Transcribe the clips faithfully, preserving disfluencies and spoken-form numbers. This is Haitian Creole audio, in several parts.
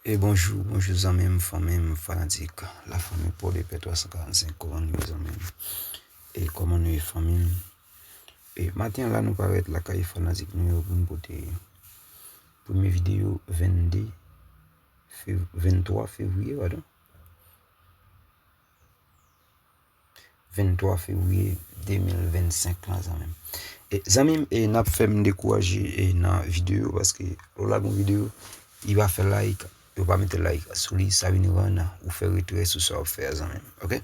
E bonjou, bonjou zanmi m, fanmi m, fanatik Lafanmi Pòdepè twa san karannsenk, kòman nou ye zanmi m? E kòman nou ye fanmi m? E maten an la nou parèt lakay fanatik nou yo pou n pote premye videyo vennde fev-, venntwa fevriye, padon. Venntwa fevriye de mil vennsenk lan, zanmi m. E, zanmi m, e, n ap fè m dekouraje, e, nan videyo, paske lè w lage yon videyo, li pa fè like, yo pa mete like sou li, sa vin rann ou fè retrè sou sa w ap fè a, zanmi m. Oke?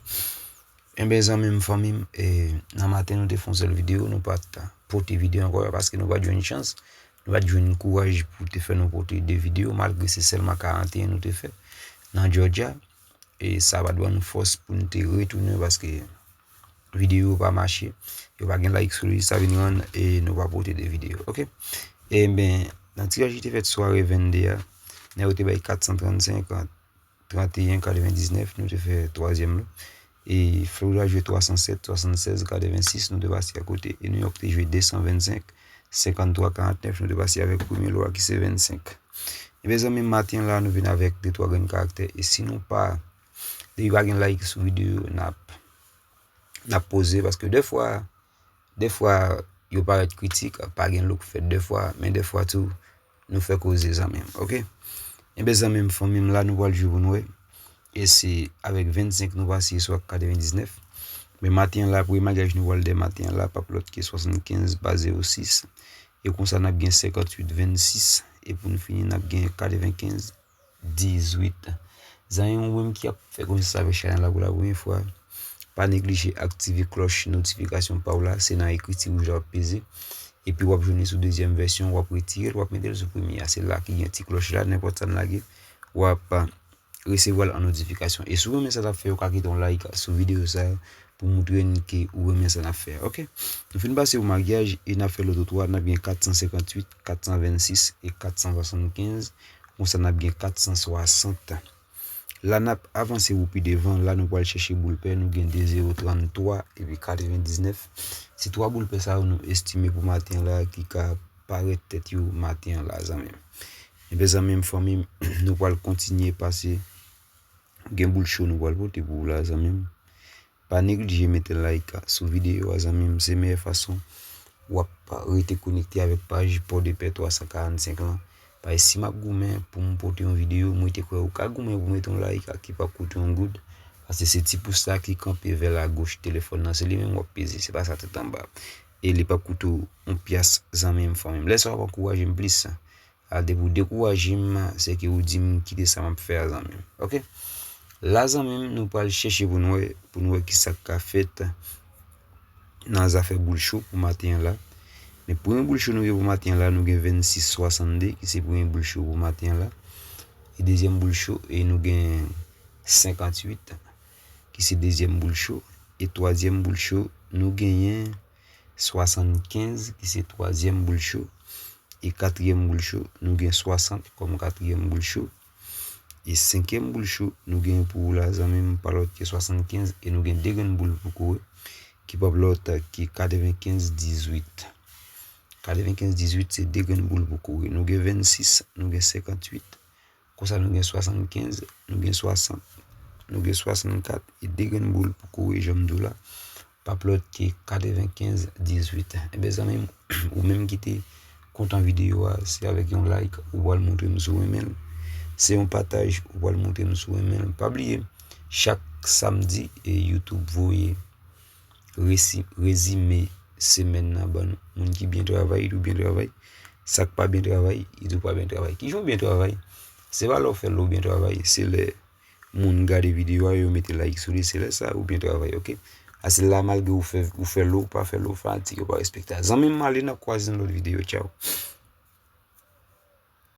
Enben, zanmi m, fanmi m, e, nan maten nou te fè yon sèl videyo, nou pa t pote videyo ankò, paske nou pa t jwenn chans, nou pa t jwenn kouraj pou te fè nou pote de videyo, malgre se sèlman karanteyen nou te fè nan Georgia. E sa pa t ban nou fòs pou n te retounen paske videyo yo pa mache. Yo pa gen like sou li, sa vin rann e nou pa pote de videyo. Oke? Enben, nan tiraj ki te fèt sware vennde a, nèg yo te bay kat san trannsenk, tranteyen katrevendiznèf, nou te fè twazyèm lan. E Florida jwe twa san sèt, swasannsèz katrevensis, nou te pase akote. E New York te jwe de san vennsenk, senkanntwa karantnèf, nou te pase avèk premye lo a ki se vennsenk. Ebyen, zanmi m, maten la, nou vin avèk de twa grenn karaktè. E si nou pa, depi pa gen like sou videyo, n ap, n ap poze, paske dèfwa, dèfwa, yo parèt kritik, pa gen lou k fèt dèfwa, men dèfwa tou, nou fè koze, zanmi m, oke? Enben, zanmi m, fanmi m, la, nou pral jwe pou n wè. E se avèk vennsenk nou pase sou katrevendiznèf. Men maten an la, premye maryaj nou pral dè maten an la, p ap lòt ke swasannkenz pa zewo sis. E konsa, n ap gen senkantuit vennsis. E pou n fini, n ap gen katrevenkenz dizuit. Zanmi m, ou menm ki ap fè konesans avèk chanèl la pou la premye fwa, pa neglije aktive klòch notifikasyon pa w la, se nan ekriti wouj la w ap peze. Epi w ap jwenn li sou dezyèm vèsyon, w ap retire l, w ap mete l sou premye a. Se la ki gen ti klòch la, nenpòt sa n lage, w ap resevwa l an notifikasyon. E si w renmen sa n ap fè, ou ka kite yon like sou videyo sa a pou montre n ke ou renmen sa n ap fè a, oke? Nou fin pase pou maryaj e n ap fè loto twa, n ap gen kat san senkantuit, kat san vennsis e kat san swasannkenz. Konsa, n ap gen kat san swasant. La, n ap avanse pou pi devan. La, nou pral chèche boul pè. Nou gen de zewo, tranntwa epi katrevendiznèf. Se twa boul pè sa yo nou estime pou maten an la ki ka parèt tèt yo maten an la, zanmi m. Ebyen, zanmi m, fanmi m, nou pral kontinye pase. Gen boul cho nou pral pote pou ou la, zanmi m. Pa neglije mete like sou videyo a, zanmi m. Se meyè fason w ap rete konekte avèk paj Pòdepè twa san karannsenk lan. Paske si m ap goumen pou m pote yon videyo, mwen te kwè ou ka goumen pou mete yon like ki p ap koute yon goud. Paske se ti pous la ki kanpe vè lagoch telefòn nan, se li menm w ap peze, se pa sa tèt anba. E li p ap koute w yon pyas, zanmi m, fanmi m. Lè sa w ap ankouraje m plis. A, depi w dekouraje m, se ke ou di m kite sa m ap fè a, zanmi m. Oke? La, zanmi m, nou pral chèche pou n wè, pou n wè ki sa k ka fèt nan zafè boul cho pou maten an la. Men premye boul cho nou gen pou maten an la, nou gen vennsis swasannde, ki se premye boul cho pou maten an la. E dezyèm boul cho, e nou gen senkantuit, ki se dezyèm boul cho. E twazyèm boul cho, nou genyen swasannkenz, ki se twazyèm boul cho. E katriyèm boul cho, nou gen swasant kòm katriyèm boul cho. E senkyèm boul cho, nou gen pou ou la, zanmi m, pa lòt ke swasannkenz, e nou gen de grenn boul pou kore, ki p ap lòt ke katrevenkenz dizuit. Katrevenkenz dizuit, se de grenn boul pou kore. Nou gen vennsis, nou gen senkantuit, konsa nou gen swasannkenz, nou gen swasant, nou gen swasannkat, e de grenn boul pou kore, jan m di w la, p ap lòt ke katrevenkenz dizuit. Enben, zanmi m, ou menm ki te kontan videyo a, se avèk yon like ou pral montre m si w renmen l. Se yon pataj ou pral montre m si w renmen l. Pa bliye, chak samdi, e YouTube voye resi-, rezime semèn nan ban nou. Moun ki byen travay, li tou byen travay. Sa k pa byen travay, li tou pa byen travay. Kijan w byen travay? Se pa lè w fè lè w byen travay, se lè moun gade videyo a, yo mete like sou li, se lè sa a ou byen travay, oke? Ase la, malgre ou fè, ou fè lè w pa fè lè w fanatik yo pa respekte a. Zanmi m, ale n ap kwaze nan lòt videyo. Tchaw.